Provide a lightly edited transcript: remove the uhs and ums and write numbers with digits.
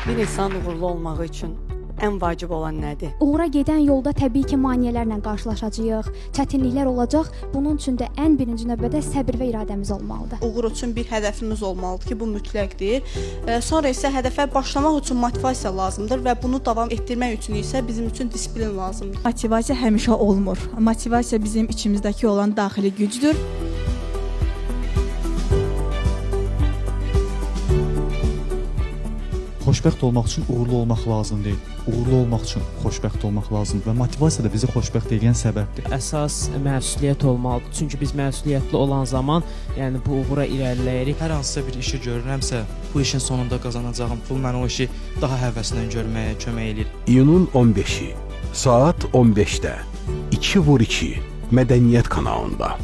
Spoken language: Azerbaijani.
Bir insan uğurlu olmağı üçün ən vacib olan nədir? Uğura gedən yolda təbii ki, maneələrlə qarşılaşacağıq, çətinliklər olacaq. Bunun üçün də ən birinci növbədə səbir və iradəmiz olmalıdır. Uğur üçün bir hədəfimiz olmalıdır ki, bu mütləqdir. Sonra isə hədəfə başlamaq üçün motivasiya lazımdır və bunu davam etdirmək üçün isə bizim üçün disiplin lazımdır. Motivasiya həmişə olmur. Motivasiya bizim içimizdəki olan daxili gücdür. Xoşbəxt olmaq üçün uğurlu olmaq lazım deyil. Uğurlu olmaq üçün xoşbəxt olmaq lazımdır və motivasiya da bizi xoşbəxt edən səbəbdir. Əsas məsuliyyət olmalıdır. Çünki biz məsuliyyətli olan zaman, yəni bu uğura irəliləyirik. Hər hansısa bir işi görürəmsə, bu işin sonunda qazanacağım pul məni o işi daha həvəslə görməyə kömək eləyir. İyunun 15-i, saat 15-də 2 vur 2 Mədəniyyət kanalında.